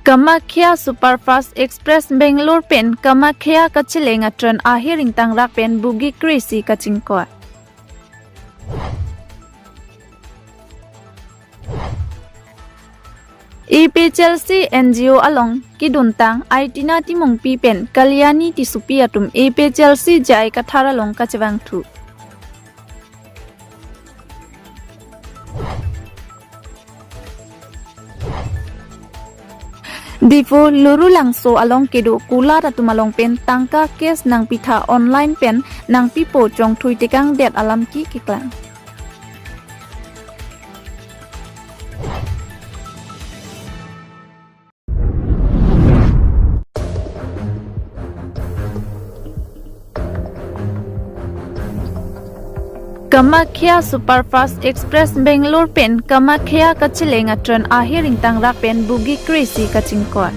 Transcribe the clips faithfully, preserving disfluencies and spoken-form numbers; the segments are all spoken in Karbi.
Kamakhya Superfast Express Bangalore pen Kamakhya kacheleng a-train ahir ingtangrak pen bogie kre-isi kachingkoi. A P H L C N G O along kedontang Aitina Timungpi pen Kalyani Tissopi atum A P H L C J I Kathar along kachevangthu. Diphu Lurulangso along kedo kulat atum along pen tangka cash nangpitha online pen nangpipo chongthui tekangdet alam ke keklang. Kamakhya Superfast Express Bangalore pen Kamakhya kacheleng a-train ahir ingtangrak pen bogie kre-isi kachingkoi.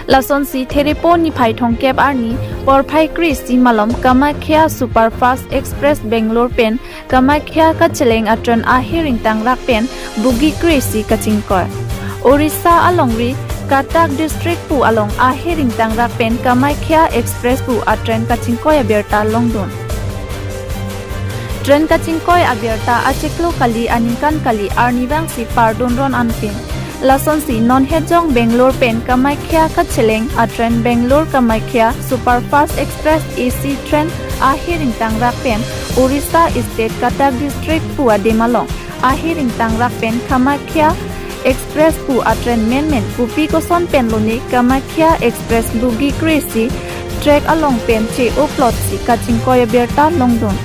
Lasonsi Therepo niphai thomkep arni porphai kre-isi malom Kamakhya Superfast Express Bangalore pen Kamakhya kacheleng a-train ahir ingtangrak pen bogie kre-isi kachingkoi. Orissa alongri Cuttack District pu along ahir ingtangrak pen Kamakhya Express pu a-train kachingkoi abirta longdun. Train kachingkoi abirta achiklo kali aningkan kali arnivangsi pardunron anpin. Lasonsi non hejong Bangalore pen Kamakhya kacheleng a-train Bangalore Kamakhya Superfast Express A C train ahir ingtangrak pen Orissa State Cuttack District pu adim along ahir ingtangrak pen Kamakhya Express pu a-train menmen kopi koson pen lone Kamakhya Express bogie kre-isi track along pen che-oplotsi kachingkoi abirta longdun.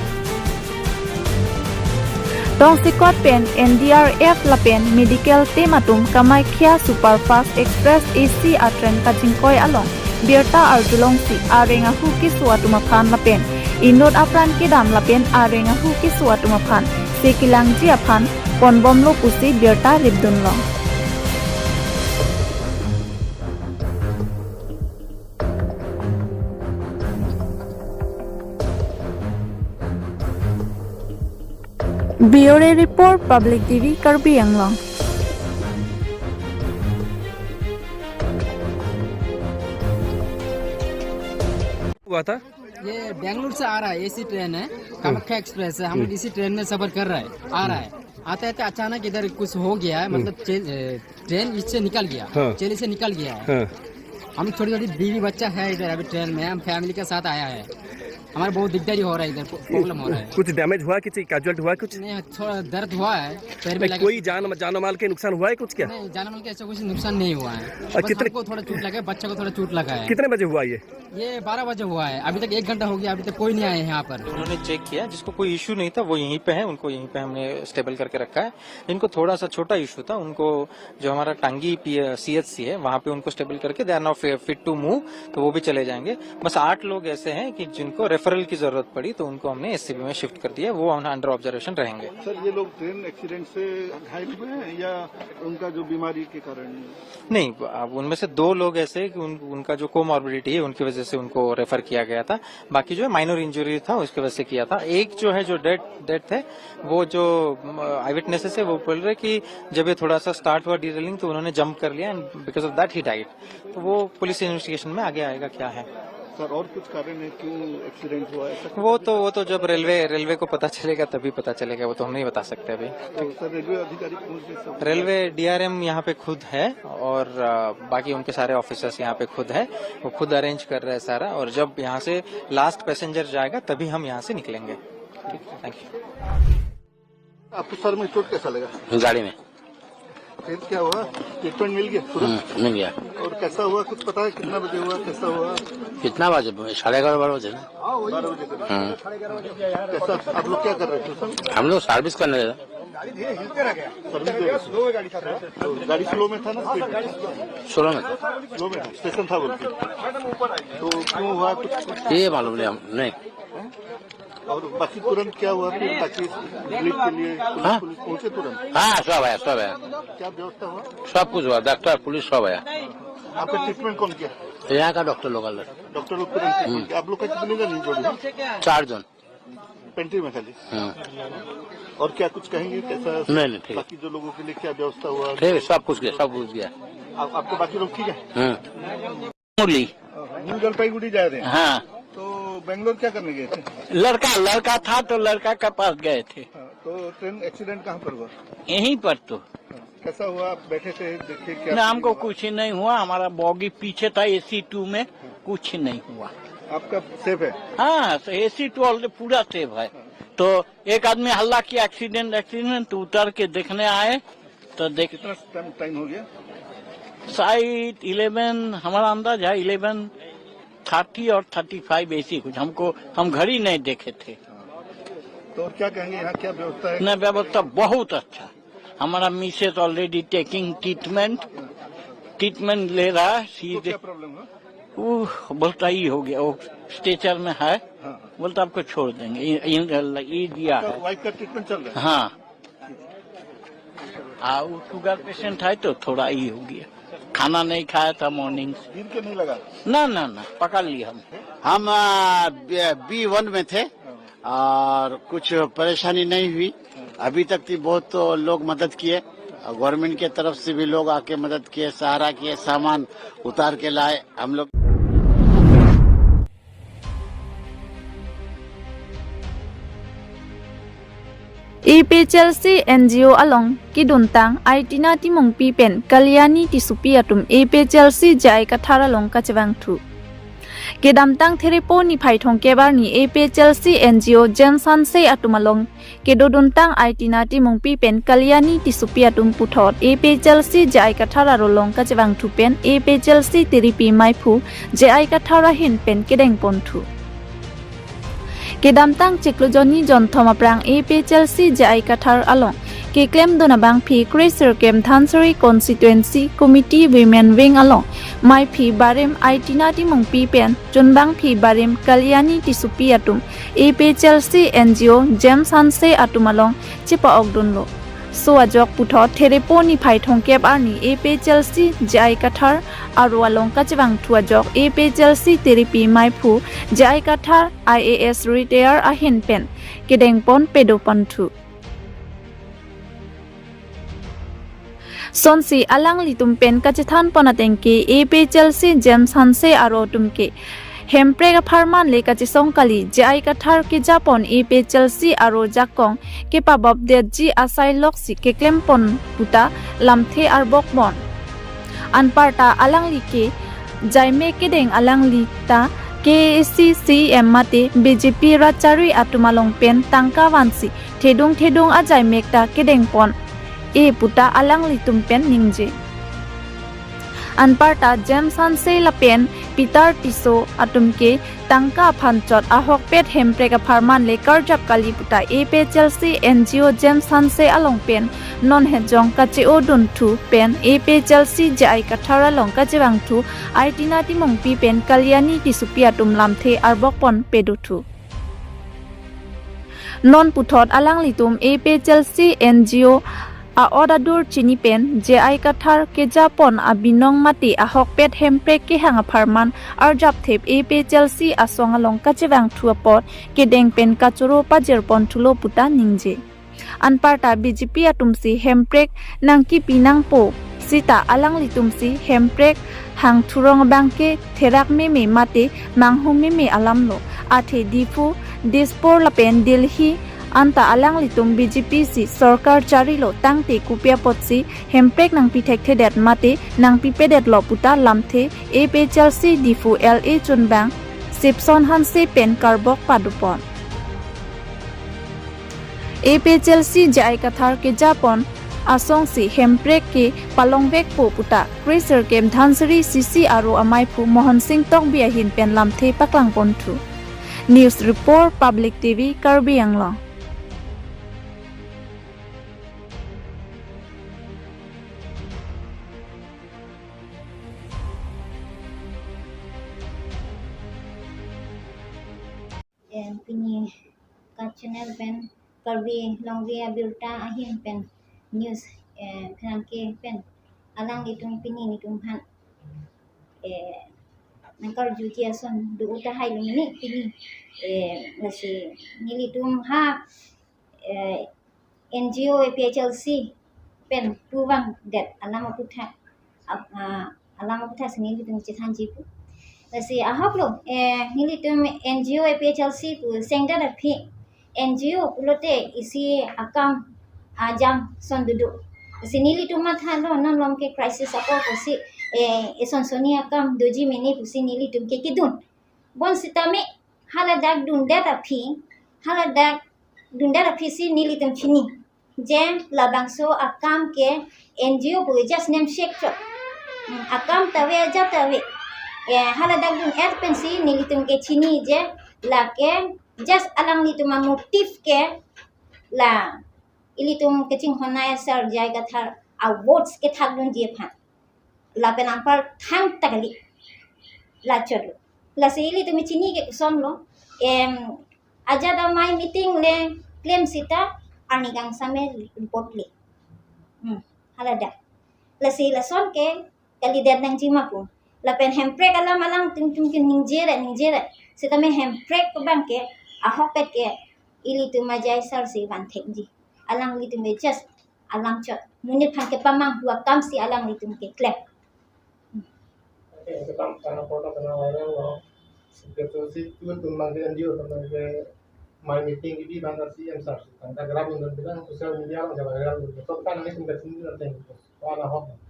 Tongsekot pen N D R F lapen medical team atum Kamakhya Superfast Express A C a-train kachingkoi along birta arjulongsi areng ahu keso atum aphan lapen inut apran kedam lapen areng ahu keso atum aphan se kelangji aphan ponbomlo pusi birta ripdunlong. Bureau Report, Public T V, Karbi Anglong. हुआ था। ये बेंगलुरु से आ रहा है, AC train है, कामाख्या एक्सप्रेस है। हम लोग इसी ट्रेन में सफर कर रहा है, आ रहा है। आते आते अचानक इधर कुछ हो गया है, मतलब चेल-, ए, ट्रेन इससे निकल गया, हाँ। चेली से निकल गया है। हाँ। हम छोटी छोटी बीवी बच्चा है इधर, अभी ट्रेन में हम फैमिली के साथ आया है। हमारा बहुत दिकदारी हो रहा है इधर, प्रॉब्लम हो रहा है। कुछ डैमेज हुआ, किसी कैजुअल हुआ कुछ? नहीं, थोड़ा दर्द हुआ है पैर में नहीं, लगा। कोई जान, जान माल के नुकसान हुआ है कुछ क्या? नहीं, जान माल के ऐसा कुछ नुकसान नहीं हुआ है। और बस कितने हमको थोड़ा चोट लगा है, बच्चा को थोड़ा चोट लगा है। कितने बजे हुआ ये? ये बारह बजे हुआ है, अभी तक एक घंटा हो गया, अभी तक कोई नहीं आया है यहाँ पर। उन्होंने चेक किया, जिसको कोई इशू नहीं था वो यहीं पे है, उनको यहीं पे हमने स्टेबल करके रखा है। इनको थोड़ा सा छोटा इशू था, उनको जो हमारा टांगी पी, सीएचसी है, वहाँ पे उनको स्टेबल करके they are now fit to move, तो वो भी चले जाएंगे। बस आठ लोग ऐसे हैं कि जिनको रेफरल की जरूरत पड़ी, तो उनको हमने एससीबी में शिफ्ट कर दिया, वो अंडर ऑब्जर्वेशन रहेंगे। सर, ये लोग ट्रेन एक्सीडेंट से घायल हुए हैं या उनका जो बीमारी के कारण? नहीं, अब उनमें से दो लोग ऐसे हैं कि उन, उनका जो कोमॉर्बिडिटी है, उनकी वजह से उनको रेफर किया गया था। बाकी जो है माइनर इंजरी था, उसकी वजह से किया था। एक जो है, जो डेथ, डेथ है, वो जो आई विटनेसेस है, वो बोल रहे कि जब ये थोड़ा सा स्टार्ट हुआ डीरेलिंग, तो उन्होंने जंप कर लिया and because of that he died। तो वो पुलिस इन्वेस्टिगेशन में आगे आएगा क्या है। सर, और कुछ कारण है क्यों एक्सीडेंट हुआ, ऐसा कुछ? वो तो, वो तो जब रेलवे, रेलवे को पता चलेगा तभी पता चलेगा, वो तो हम नहीं बता सकते अभी। तो सर, रेलवे अधिकारी कौन थे सब? रेलवे डीआरएम यहाँ पे खुद है और, अ, बाकी उनके सारे ऑफिसर्स यहाँ पे खुद है, वो खुद अरेंज कर रहे हैं सारा। और जब यहाँ से लास्ट पैसेंजर जाएगा तभी हम यहाँ से निकलेंगे। ठीक है, थैंक यू। आपको सर में चोट कैसा लगा? गाड़ी में। फिर क्या हुआ? ट्रीटमेंट मिल गया तुरंत? हम्म, मिल गया। और कैसा हुआ, कुछ पता है कितना बजे हुआ, कैसा हुआ? कितना बजे? साढ़े ग्यारह, बारह बजे ना। बारह बजे करीब। हम्म। कैसा, आप लोग क्या कर रहे थे उस समय? हम लोग सर्विस करने गए थे। सर्विस दे रहे थे। तो गाड़ी स्लो में था ना स्पीड में? स्लो में था। स्लो में था, स्टेशन था बोल के। तो क्यों हुआ कुछ? ये मालूम नहीं, हम नहीं। और बाकी तुरंत क्या हुआ फिर, बाकी रिलीफ के लिए पुलिस, हाँ? पुलिस पहुंचे तुरंत? हाँ, सब आया, सब आया। क्या व्यवस्था हुआ? सब कुछ हुआ, डॉक्टर, पुलिस सब आया। आपका ट्रीटमेंट कौन किया? यहाँ का डॉक्टर लोकल है। डॉक्टर लोग तुरंत ट्रीटमेंट किया। आप लोग का कितने जन इंजर्ड हुए? चार जन। पेंट्री में खाली? हाँ। और क्या कुछ कहेंगे, कैसा? नहीं, नहीं, ठीक। बाकी जो लोगों के लिए क्या व्यवस्था हुआ? ठीक है, सब कुछ गया, सब कुछ गया। आप, आपके बाकी लोग ठीक है? हाँ। मूली। न्यू जलपाईगुड़ी जा रहे हैं। हाँ। तो बेंगलोर क्या करने गए थे? लड़का, लड़का था तो लड़का के पास गए थे। हाँ, तो ट्रेन एक्सीडेंट कहाँ पर हुआ? यहीं पर तो। हाँ, कैसा हुआ? आप बैठे थे, देखिए क्या ना, हमको कुछ नहीं हुआ। हमारा बॉगी पीछे था, एसी टू में, कुछ नहीं हुआ। आपका सेफ है? हाँ, तो एसी टू ऑलरेडी पूरा सेफ है। तो एक आदमी हल्ला किया, "एक्सीडेंट, एक्सीडेंट।" तो उतर के देखने आए, तो देख कितना टाइम, टाइम हो गया? शायद इलेवन, हमारा अंदाज है इलेवन थर्टी और थर्टी फाइव, ऐसी कुछ। हमको, हम घड़ी नहीं देखे थे। तो क्या कहेंगे, यहाँ क्या व्यवस्था है? नहीं, व्यवस्था बहुत अच्छा। हमारा Mrs already taking treatment, treatment ले रहा है। वो सीधे क्या प्रॉब्लम है? वो बोलता ही हो गया, वो स्ट्रेचर में है। हाँ। बोलता, "आपको छोड़ देंगे।" ये, ये, ये दिया आपका है। वाइफ का ट्रीटमेंट चल रहा है? हाँ। हाँ, वो शुगर पेशेंट है तो थोड़ा ही हो गया। खाना नहीं खाया था मॉर्निंग से। गिर के नहीं लगा? ना, ना, ना, पकड़ लिया हम। हम, आ, बी, बी वन में थे। हाँ। और कुछ परेशानी नहीं हुई। अभी तक थी बहुत तो लोग मदद किए, और गवर्नमेंट के तरफ से भी लोग आके मदद किए, सहारा किए, सामान उतार के लाए हम लोग। A P H L C N G O along kedontang Aitina Timungpi pen Kalyani Tissopi atum A P H L C J I Kathar along kachevangthu. Kedamtang Therepo niphai thomkep arni A P H L C N G O James Hanse atum along kedodontang Aitina Timungpi pen Kalyani Tissopi atum puthot A P H L C J I Kathar arulong kachevangthu pen A P H L C Tiripi Maiphu J I Kathar ahin pen kedengponthu. Kedamtang chiklo jonni jonthom aphrang A P H L C J I Kathar along keklemdun abangphi Kre Sirkep Dhansiri Constituency Committee Women Wing along maiphi barim Aitina Timungpi pen chunbangphi barim Kalyani Tissopi atum A P H L C N G O James Hanse atum along chepa-okdunlo. So ajok puthot Therepo niphai thomkep arni A P H L C J I Kathar aru along kachevangthu ajok A P H L C Tiripi Maiphu J I Kathar I A S retire ahin pen kedengpon pedoponthu. Sonsi alanglitum pen kachethanpon ateng ke A P H L C James Hanse aro atum ke Hemprek apharman le kachesong kali, J I Kathar kejapon A P H L C aro jakong kepabapdetji asai loksi keklempon puta lamthe arbokpon. Anparta alangli ke jaimek kedeng, alangli ta K A A C C M mate B J P rachari atum along pen tangka vansi thedung thedung ajaimek ta kedengpon e puta alanglitum pen ningje. Anparta James Hanse lapen Peter Tisso atum ke tangka aphan chot ahokpet Hemprek apharman le karjap kali puta A P H L C N G O James Hanse along pen non hejong kache-odunthu pen A P H L C J I Kathar along kachevangthu Aitina Timungpi pen Kalyani Tissopi atum lamthe arbokpon pedothu. Non puthot alanglitum A P H L C N G O a-ot adur chini pen J I Kathar kejapon abinong mate ahokpet Hemprek kehang apharman arjapthip A P H L C asong along kachevangthu apot kedeng pen kachoro pajirponthulo puta ningje. Anparta B J P atumsi Hemprek nangkipi nangpo sita alanglitumsi Hemprek hangthurong abangke therak meme mate manghu meme alamlo. Athe Diphu, Dispur lapen Delhi anta alanglitum B J P si sorkar charilo tangte kopi apotsi Hemprek nangpi thekthedet mate nangpipedetlo puta lamthe A P H L C Diphu L A chunbang Sipson Hanse pen karbok padopon. A P H L C J I Kathar kejapon asongsi Hemprek ke palongvekpo puta Kre Sirkep Dhansiri C C aro amaiphu Mohon Sing Tokbi ahin pen lamthe paklangponthu. News Report, Public T V, Karbi Anglong. Eh, pini ka channel pen Karbi Longri Abirta ahin pen news, eh, pherangke pen alanglitum pini nelitum aphan, eh, nangkarjuji ason do-o tahai lo mini pini, eh, lasi nelitum ha, eh, N G O A P H L C pen puvangdet alam aputhak ap-, ah, alam aphuthak si nelitum chethanji pu. Lasi ahok lo, eh, nelitum N G O A P H L C pu sengdat aphi, N G O pulote isi akam ajam ason dodo. Lasi nelitum matha lo, non lom ke crisis apor pusi, eh, eson sonni akam doji mene pusi nelitum ke kedun. Bonsitame haladak dundet aphi, haladak dundet aphi si nelitum chini je labangso akam ke N G O pu just nem sek chot. Hmm, akam ta ave, ajat ta ave. Eh, haladak dun-et pensi nelitum ke chini je lake just alanglitum amotive ke la ilitum kachinghon asar J I Kathar a votes kethak dunji aphan. Lapen anpar thangta kali. La chot lo. Lasi ilitum chini ke koson lo. Em, ajat amei meeting le klem sita arni kangsam me report le. Hmm, haladak. Lasi lason ke kalidet nangji ma pu. Lapen Hemprek alam alangtum tum ke ningje ra, ningje ra. Sitame Hemprek abang ke ahokpet ke ilitum ajai sar si van thekji. Alanglitum ke just alam chot. Monit aphan kepamanghu akam si alanglitum keklem. Oke, itu kan karena foto kena viral lo. Betul sih, itu teman ke N G O, teman ke my meeting ini bang si M S R C. Tangka geram yang bilang sosial media lo, jangan viral lo. Betul kan, ini tinggal sini nanti. Wala ahok.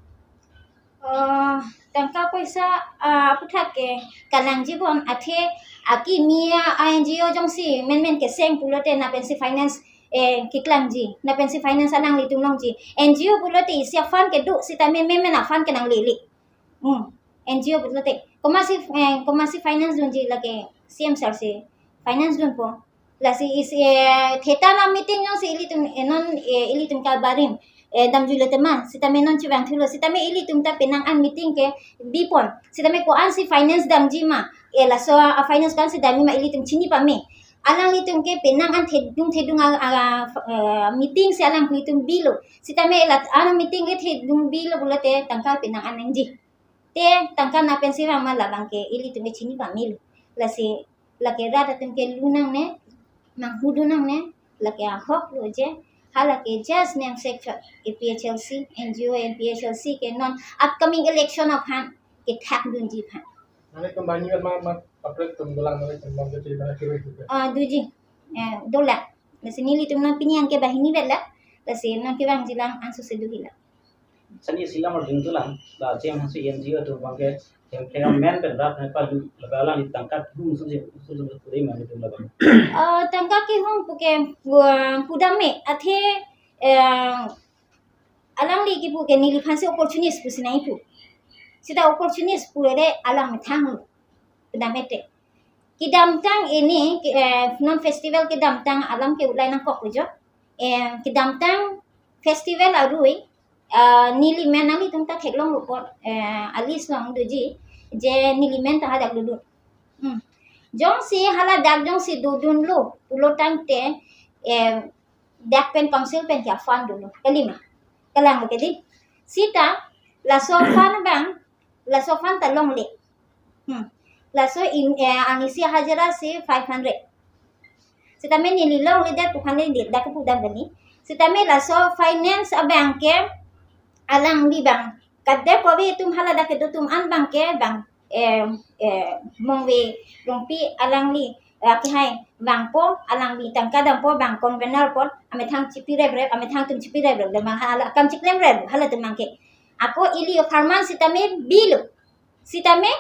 Eh, tangka poisa, ah, aphuthak ke kanangji bom, athe akimi a N G O jongsi menmen keseng pulote na pensi finance, eh, keklangji, na pensi finance alanglitum longji. N G O pulote isi a fund kedo sitame menmen a fund ke nanglele. Hmm. N G O pulote komatsi, eh, komatsi finance dunji lake C M sir si finance dunpo. Lasi isi, eh, theta na meeting jongsi ilitum, eh, non, eh, ilitum kabarim, eh, damjuilo tema, sitame non chevangthulo, sitame ilitum ta penang an meeting ke bipon, sitame ko-ansi finance damji ma, eh, laso a finance ko-ansi damji ma ilitum chini pame. Alanglitum ke penang an thedung thedung a, a, eh, meeting si alanglitum bilo, sitame la an meeting ke thedung bilo pulote tangka penang an nangji. Te tangka na pensi vang ma labang ke ilitum ke chini pamelo. Lasi lake rat atum ke lu nangne, manghu dun nangne, lake ahok lo je, halake just nem sek chot A P H L C, N G O and P H L C ke non upcoming election aphan kethak dunji aphan. Nangli tum banyak ma, ma, paprek tum dolang, nangli tum bang kecil, bang kecil itu. Ah, doji. Eh, dolang. Lasi nelitum non pini an ke banghini bela. Lasi non kevangji lang anso si do hila. Sani silam arjun tu lang, la C M hasi N G O atum abang ke, yang kena men pen rat ne palu, laga lang di tangka hung susi, susi susi puri mani tu labang. Eh, tangka kehung pu ke, eh, pudam me, athe, eh, alangli kipu ke neliphan si opportunist pusi nangpu. Sita opportunist pule alang methang lo. Pudam me te. Kedamtang ini, ke, eh, non festival kedamtang alam ke ulai nangkok ujo. Eh, kedamtang festival arui, eh, neli men nanglitum ta theklonglo apot, eh, a-list along doji, je neli men ta hadak dodun. Hmm. Jongsi haladak jongsi dodunlo, pulo tangte, eh, dak pen council pen ke a fund dolo. Kalima. Kalang lo ke di. Sita, laso fund abang, laso fund ta longle. Hmm. Laso in, eh, ang isi hajira si five hundred. Sitame neli longledet pu aphan le dak pudam bani. Sitame laso finance abang ke alangli bang. Kadep kove atum haladak kedo atum an abang ke bang, eh, eh, Mongve Rongpi alangli, eh, kehai vangpo, alangli tangka dampo, bang convener apot, amethang chipi rep rep, amethang atum chipi rep rep, bang hala akam chiklem rep, halatum abang ke. Ako ili apharman sitame bilo. Sitame,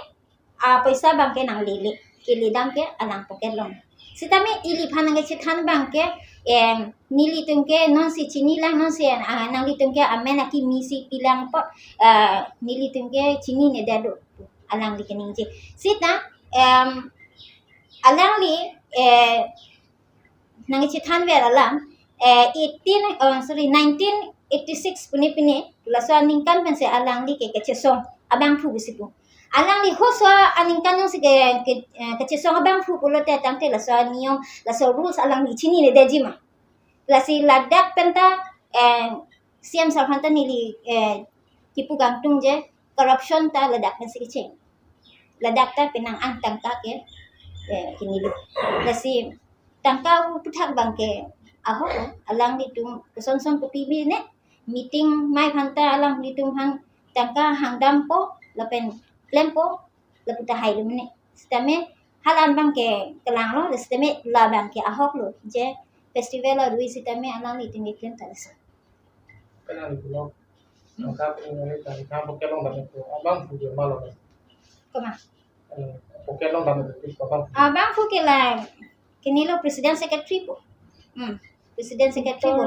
ah, poisa abang ke nanglele. Kele dam ke alang pocket along. Sitame iliphan nangkechethan abang ke, em, nelitum ke nonsi chini lang, nonsi, ah, nanglitum ke amen akimi si pilang po, ah, nelitum ke chinine dado. Alangli keningje. Sita, em, alangli, eh, nangkechethan ver alam, eh, eighteen, oh, sorry, nineteen eighty-six pune pine, laso aningkan pensi alangli ke kachesong abangphu pusi pu. Alangli halaso aningkan jongsi ke, ke, eh, kachesong abangphu pulote tangte laso aniyom, laso rules alangli chinine detji ma. Lasi ladak pen ta, eh, C M sir aphan ta neli, eh, kipu kangtung je, corruption ta ladak pensi kecheng. Ladak ta penang an tangka ke, eh, kinilo. Lasi tangka aphuthak abang ke ahok lo, alanglitum koson son kopi bi ne, meeting amei aphan ta alanglitum aphan tangka hangdampo lapen klempo lapu tahai lo mene. Sitame hala abang ke kelanglo, sitame labang ke ahok lo, je festival arui sitame alanglitum keklem ta laso. Kalang pulo. Tangka pini tangka pocket along dam itu. Abangphu ke ma lo. Koma. Eh, pocket along dam itu, abangphu. Abangphu ke la, kini lo president secretary po. Hmm. President secretary po.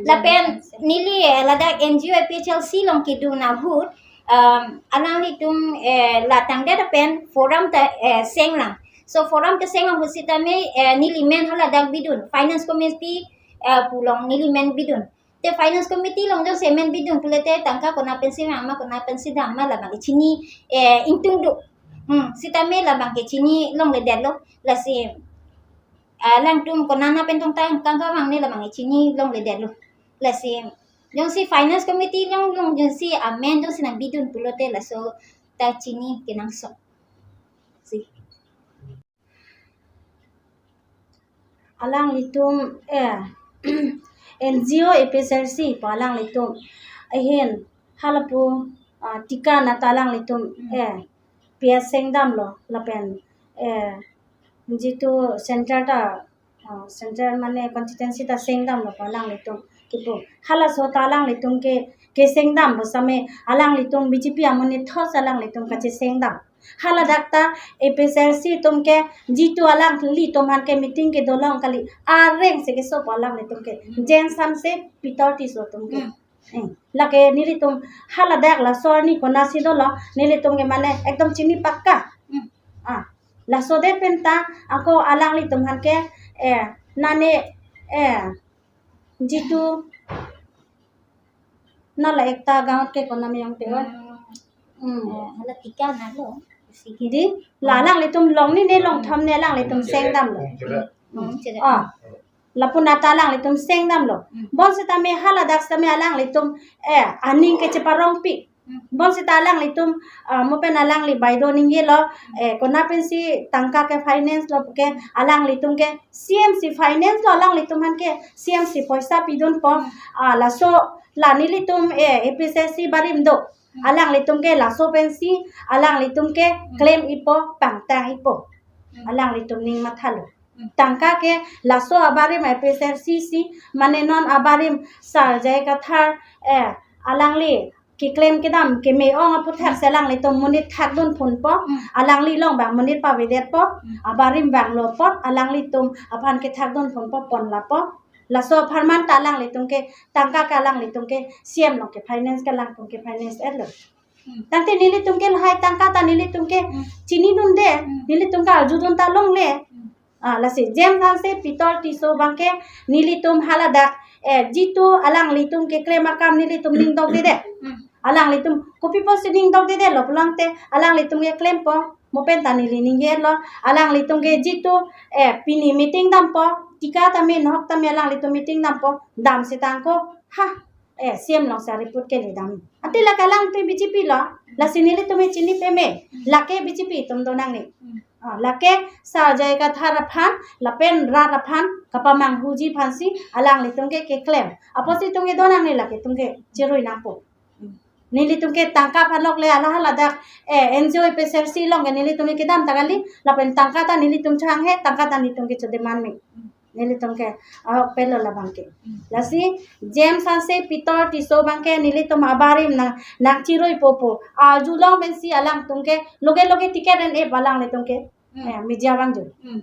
Lapen neli, eh, ladak N G O A P H L C along kedun ahut, um, alanglitum, eh, la tangdet pen forum ta, eh, senglang. So forum ta senglang ahut sitame, eh, neli men haladak bidun. Finance committee, eh, pu along neli men bidun. Te finance committee along jongsi men bidun pulote tangka kona pensi vang ma, kona pensi dam ma labang ke chini, eh, ingtung do. Hmm, sitame labang ke chini longledetlo. Lasi, ah, alangtum kona na pen tong tangka vangne labang ke chini longledetlo. Lasi, jongsi finance committee along, along jongsi amen jongsi nang bidun pulote laso ta chini kenangsot. Si. Alanglitum, eh, N G O A P H L C pu alanglitum ahin halapu, ah, tika na ta alanglitum, eh, P S sengdamlo lapen, eh, jitu center ta, ah, center mane constituency ta sengdamlo pu alanglitum kipu. Halaso ta alanglitum ke, kesengdam pu sitame alanglitum B J P amonit thos alanglitum kachesengdam. Haladak ta A P H L C atum ke jitu alanglitum aphan ke meeting kedo long kali, areng si keso pu alanglitum ke. Hmm. James Hanse, Peter Tisso atum ke. Hmm. Hmm. Lake nelitum haladak laso arni konatsi dolo, nelitum ke mane ekdom chini pakka. Hmm. Ah, laso det pen ta ako alanglitum aphan ke, eh, nane, eh, jitu nala ekta gaon ke konam yang tewan. Hmm. Hmm. Eh, hala tika na lo. Sigi. Di, la alanglitum long ni ne long tham ne alanglitum sengdamlo. Hmm, chere. Ah. Lapu na ta alanglitum sengdamlo. Hmm. Bonsitame haladak sitame alanglitum, eh, aning ke cheparongpi. Hmm. Bonsita alanglitum, ah, mo pen alangli baido ningjelo, eh, kona pensi tangka ke finance lo ke alanglitum ke C M si finance lo alanglitum aphan ke C M si poisa pidunpo. Hmm. Ah, laso la nelitum, eh, A P H L C abarim do. Hmm. Alanglitum ke laso pensi alanglitum ke, hmm, claim ipo, pangtang ipo. Hmm. Alanglitum ning mathalo. Hmm. Tangka ke laso abarim A P H L C si mane non abarim Sar J I Kathar, eh, alangli keklem kedam keme-ong aputhak, hmm, si alanglitum monit thakdun phunpo, hmm, alangli along abang monit pavedetpo, hmm, abarim vanglopo, alanglitum aphan kethakdun phunpo, ponlapo. Laso apharman ta alanglitum ke tangka ke alanglitum ke C M along ke finance ke alangtum ke finance etlo. Hmm. Tangte nelitum ke lahai tangka ta nelitum ke, hmm, chinidunde, hmm, nelitum ke arjudun ta longle. Hmm. Ah, lasi James Hanse, Peter Tisso abang ke nelitum haladak, eh, jitu alanglitum keklem akam nelitum ning dokdedet. Hmm. Alanglitum kopi pusi ning dokdedetlo pulote alanglitum keklempo. Mo pen ta neli ningjelo, alanglitum ke jitu, eh, pini meeting dampo, tika tame nahok tame alanglitum meeting dampo, dam sitangko, ha, eh, C M along si report kele dam. Ante lake alangtum B J P lo, lasi nelitum chini peme, lake B J P atum do nangne. Hmm. Ah, lake Sar J I Kathar aphan, lapen rat aphan, kapamanghuji aphansi alanglitum ke keklem. Apotsi itum kedo nangne, lake itum ke cherui nangpo. Hmm. Nelitum ke tangka aphan lok le hala haladak, eh, N G O A P H L C along ke nelitum ke kedam ta kali, lapen tangka ta nelitum chehanghe, tangka ta nelitum ke cho demand me. Hmm. Nelitum ke ahokpetlo labang ke. Hmm. Lasi James Hanse, Peter Tisso abang ke nelitum abarim nang, nangchiruipo pu arjulong pensi alangtum ke loge loge ticket en-e alanglitum ke, hmm, eh, media abang ju. Hmm.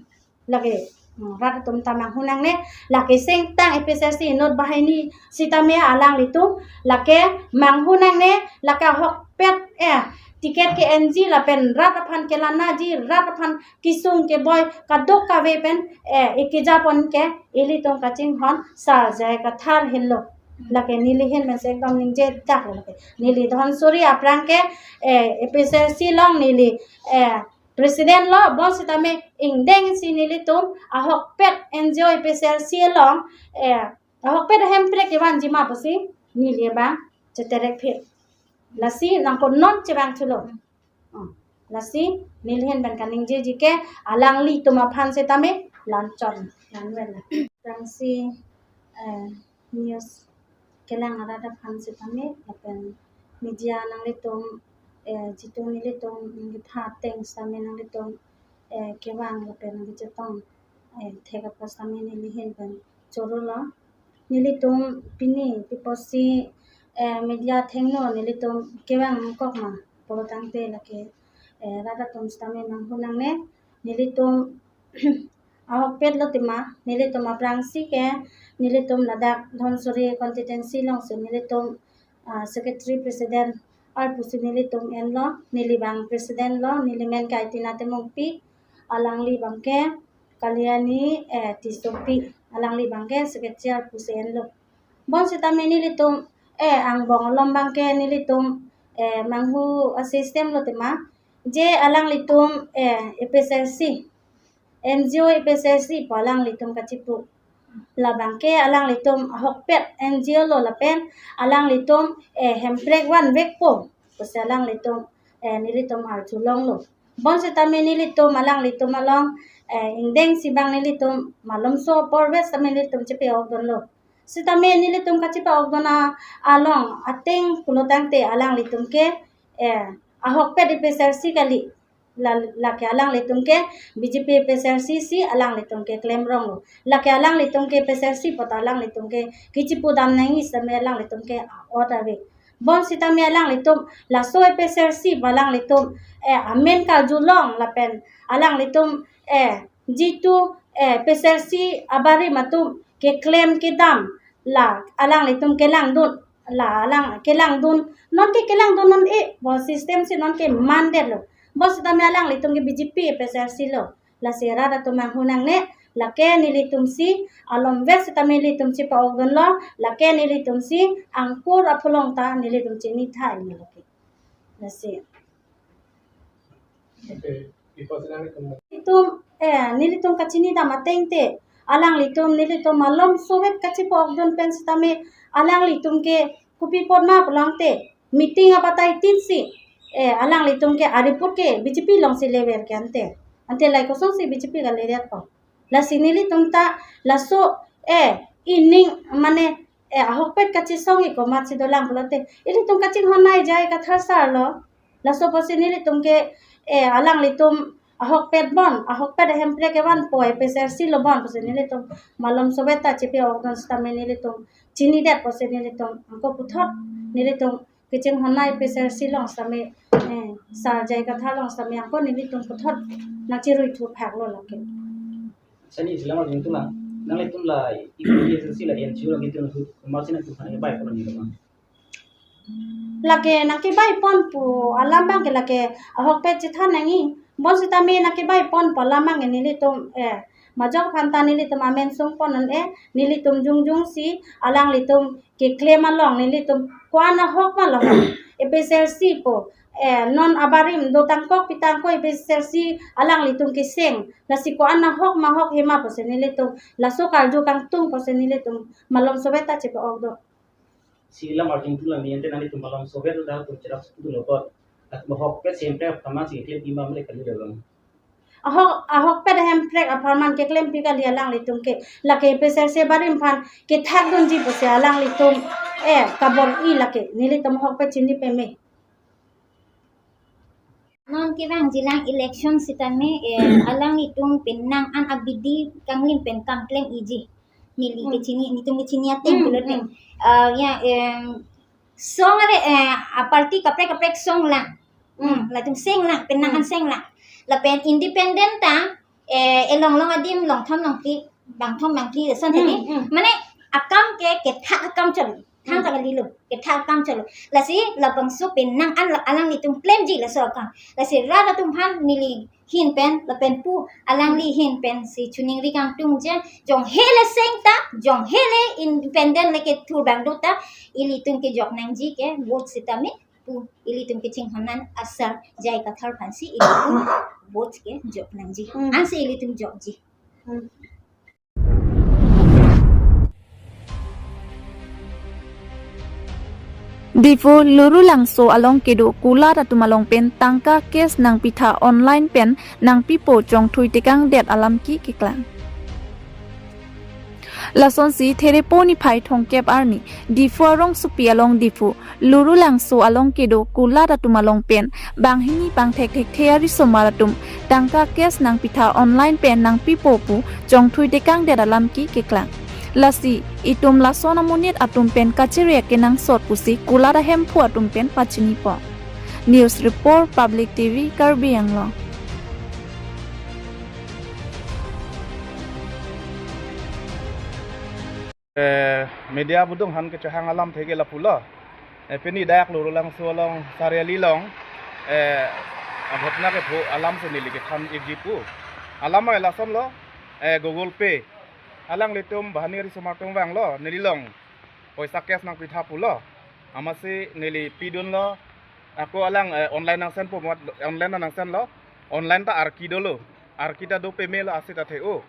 Lake, hmm, rat atum ta manghu nangne, lake sengtang A P H L C inut banghini sitame alanglitum, lake manghu nangne, lake ahokpet, eh, ticket ke-enji lapen rat aphan kelanaji, rat aphan kesung keboi kadokave pen, eh, ekejapon ke ilitum kachinghon Sar J I Kathar henlo. Lake neli ahin pensi ekdom ningjedak lo lake. Neli Dhansiri aphrang ke, eh, A P H L C along neli, eh, president lo, bonsitame ingdeng si nelitum ahokpet N G O A P H L C along, eh, ahokpet ahemprek kevanji ma pusi neli abang cheterek phir. Lasi nangko non chevangthulo. Hmm. Lasi neli ahin pen kaningjeji ke alanglitum aphan setame lanchon, lanvela. Aphrangsi, eh, news kelang arat aphan setame lapen media nanglitum, eh, jitu nelitum nangkethan ateng sitame nanglitum, eh, kevang lapen nangkechetong, eh, thek apot sitame neli ahin pen choro lo. Nelitum pini pi apotsi, eh, media athengno nelitum kevang nangkok ma pulo tangte lake, eh, rat atum sitame manghu nangne. Nelitum ahokpet lo tema, nelitum aphrangsi ke nelitum ladak Dhansiri constituency alongsi nelitum, ah, secretary president arpusi nelitum enlo, neli abang president lo, neli men ke Aitina Timungpi, alangli abang ke Kalyani, eh, Tissopi, alangli abang ke secretary arpusi enlo. Bonsitame nelitum, eh, angbong along abang ke nelitum, eh, manghu a-system lo tema, je alanglitum, eh, A P H L C, N G O A P H L C pu alanglitum kachipu. Labang ke alanglitum ahokpet N G O lo lapen alanglitum, eh, hemprek vanvekpo pusi alanglitum, eh, nelitum arjulonglo. Bonsitame nelitum alanglitum along, eh, ingdengsi abang nelitum malomso apor vet sitame nelitum chepa-okdunlo. Sitame nelitum kachepa-okdun a-, along ateng pulo tangte alanglitum ke, eh, ahokpet A P H L C kali. La, lake alanglitum ke B J P A P H L C si alanglitum ke klemronglo. Lake alanglitum ke A P H L C pu ta alanglitum ke kachepudam nangji sitame alanglitum ke ot ave. Bonsitame alanglitum laso A P H L C pu alanglitum, eh, amen karjulong lapen alanglitum, eh, jitu, eh, A P H L C abarim atum keklem kedam la alanglitum kelangdun, la alang kelangdun, nonke kelangdun non-e, bo system si nonke mandetlo. Bonsitame alanglitum ke B J P A P H L C lo. Lasi rat atum manghu nangne, lake nelitum si alomvet sitame nelitum chepa-okdunlo, lake nelitum si angkur apholong ta nelitum chini thai ni lake. Lasi. Okay, ipo si nanglitum. Itum, eh, nelitum kachinidam ateng te, alanglitum, nelitum malomso vet kachepa-okdun pen sitame, alanglitum ke kopi apot ma pulo tangte, meeting apatai tin si, eh, alanglitum ke a-report ke B J P alongsi lever ke ante. Ante lahai kosonsi B J P kaledet po. Lasi nelitum ta laso, eh, ining mane, eh, ahokpet kachesong-ik komatsi dolang pulote, ilitum kachinghon nai J I Kathar sir lo. Laso apotsi nelitum ke, eh, alanglitum ahokpet bon, ahokpet hemprek kevanpo A P H L C lo bon pusi nelitum malomso vet ta chepa-okdun sitame nelitum chinidet apotsi nelitum anke puthot nelitum kachinghon nai A P H L C along sitame, eh, sir J I Kathar along sitame anke nelitum puthot nangcherui thuphaklo lake. Sani silang arjung tula. Nanglitum la A P H L C la N G O la gitu na tu, komatsi nangtum aphan nangkebai pon ni lo ma? Lake nangkebai pon pu alam abang ke lake ahokpet chethan nangji. Bonsitame nangkebai pon pu alam abang ke nelitum, eh, majok aphan ta nelitum amen sung pon non, eh, nelitum jongjong si alanglitum keklem along nelitum ko-an ahok ma lo, A P H L C pu, eh, non abarim dotangkok pitangkok A P H L C alanglitum keseng, lasi ko-an ahok ma ahok hema pusi nelitum laso karju kangtung pusi nelitum malomso vet ta chepa-okdun. Si lam arjung tula ni ante nanglitum malomso vet ta tum cherak suku lo pot. At ahokpet si hemprek apharman si keklem pima mele kali dalam. Ahok, ahokpet hemprek apharman keklempi kali alanglitum ke. Lake A P H L C abarim aphan kethakdunji pusi alanglitum, eh, kabor-i lake. Nelitum ahokpet chini peme. Non kevangjilang election sitame, eh, alanglitum penang an abidi kanglim pen kam klem-iji. Neli Hmm. kechini, nelitum kechini ateng Hmm, pulote. Hmm. Ah, ya, em, song are, eh, a-party kaprek kaprek song lang. Hmm, Hmm. latum seng lang, penang an Hmm. seng lang. Lapen independent ta, eh, elong long adim longthom longphli, bangthom bangphli, lason Hmm, tadi. Hmm. Mane akam ke, kethak akam chalo. Thang Hmm. ta kalilo, kethak akam chalo. Lasi labangso penang an la-, alanglitum klemji laso akam. Lasi rat atum aphan neli ahin pen, lapen pu alangli ahin pen si choningri kangtung je, jong hele seng ta, jong hele independent le kethur abang do ta, ilitum kejok nangji ke vote sitame pu ilitum kachinghon an asar J I Kathar aphan si ilitum vote kejok nangji. Hmm. Ansi ilitum jokji. Hmm. Diphu Lurulangso along kedo kulat atum along pen tangka cash nangpitha online pen nangpipo chongthui tekangdet alam ke keklang. Lasonsi Therepo niphai thomkep arni Diphu arongsopi along Diphu Lurulangso along kedo kulat atum along pen banghini bangthek thekthe arisomar atum tangka cash nangpitha online pen nangpipo pu chongthui tekangdet alam ke keklang. Lasi itum lason amonit atum pen kachere kenangsot pusi kulat ahemphu atum pen pachinipo. News Report, Public T V, Karbi Anglong. Eh, media budung han kechehang alamthe ke lapulo. Eh, pini dak Lurulangso along Sariali along, eh, aghotona kepho alamsi neli kethan ikji pu. Alam ke lasonlo, eh, Google Pay. Alanglitum banghini arisomar atum vanglo, nelilong poisa cash nangpitha pulo. Amatsi neli pidunlo, ako alang, eh, online nangsendpo mat, online nangsenlo, online ta arki dolo. Arki ta do pemelo asit athe o.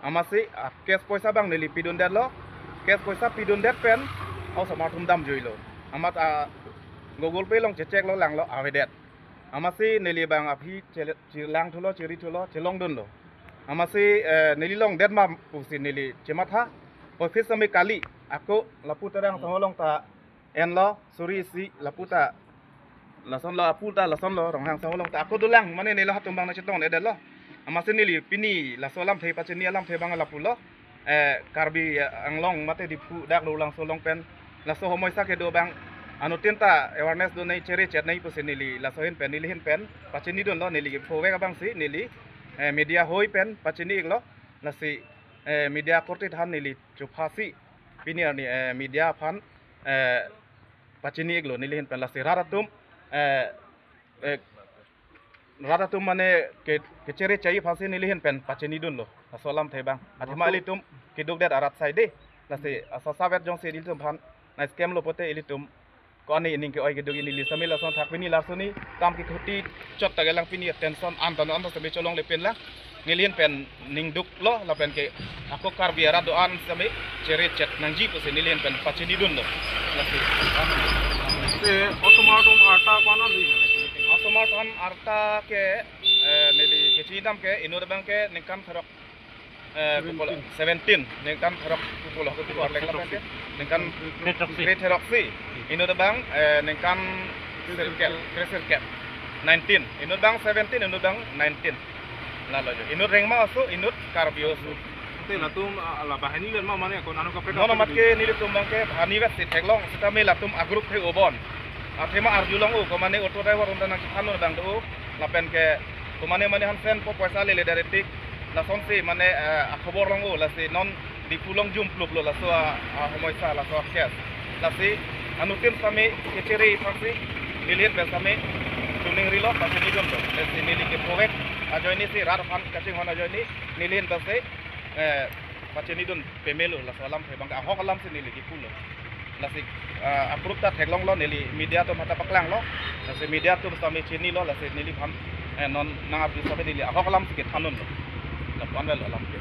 Amatsi, ah, cash poisa abang neli pidundetlo. Cash poisa pidundet pen, osomar atum damjuilo. Amat, ah, Google Pay along checheklo langlo avedet. Amatsi neli abang aphi chele-, chelang thulo, chiri thulo, chelongdunlo. Amatsi, eh, neli longdet ma pusi neli chematha. Office sami kali, ako lapu Terang Sangho along ta enlo, suri isi lapu ta lasonlo, apu ta lasonlo, Ronghang Sangho along ta ako dolang, mane neli hatum abang nangchetongdetlo. Amatsi neli pini laso alamthe pachini alamthe abang lapulo. Eh, Karbi, eh, Anglong mate Diphu dak Lurulangso along pen laso homoisa kedo abang anuttin ta awareness donoi, chere chetnoi pusi neli laso ahin pen, neli ahin pen pachinidunlo, neli kephovek abangsi neli, eh, media hoi pen pachini iklo. Lasi, eh, media korte than neli chophasi pini arni, eh, media aphan, eh, pachini iklo neli ahin pen. Lasi rat atum, eh, eh, rat atum mane ke, kechere chai aphansi neli ahin pen pachinidunlo laso alamthe abang. Athema ilitum kedukdet arat saide. Lasi asasa vet jongsi ilitum aphan nang-scam lo pote ilitum ko-an ining ke-oi keduk, neli sami lason thak pini lasoni kam kekhuti chot ta kelang, pini tension an ta non an ta sami cholongle pen lang. Neli ahin pen ningduklo lapen ke ako Karbi arat do-an sami chere chet nangji pusi neli ahin pen pachinidunlo. Lasi. Te osomar atum arta ko-an an dei nang? Osomar atum arta ke, eh, neli kechinidam ke inut abang ke ningkan therok, eh, seventeen. Seventeen, ningkan therok, kupulo, kupulo, lek lapen ke ningkan kretherok si. Kretherok si. Inut abang, eh, ningkan sirkep, kresirkep. Nineteen. Inut abang seventeen, inut abang nineteen. Lalo jo. Inut Rengma oso, inut Karbi oso. Te latum, ah, la banghini vet ma mane ko nano kaprek? Nono kaprek mat ke nelitum abang ke banghini vet si theklong, sitame latum a-group the obon. Athema arjulong o, ko mane auto driver unta nangchethan abang do o, lapen ke ko mane mane hansen po poisa lele dare tik, lasonsi mane, eh, akhobor long o, lasi non Diphu along jumpluplo laso a, ahomoisa laso a-case. Lasi anuttin sami kechere aphansi neli ahin pen sami chuningrilo, pachinidunlo. Lasi neli kephovek ajoine si, rat aphan kachinghon ajoine neli ahin pensi, eh, pachinidun pemelo, laso alamthe abang ahok alamsi neli kipulo. Lasi, ah, a-proof ta theklonglo, neli media atum hatta paklanglo. Lasi media atum sami chinilo, lasi neliphan, eh, non nang abdi sami neli ahok alamsi kethandunlo. Lapu-an avelo alam ke.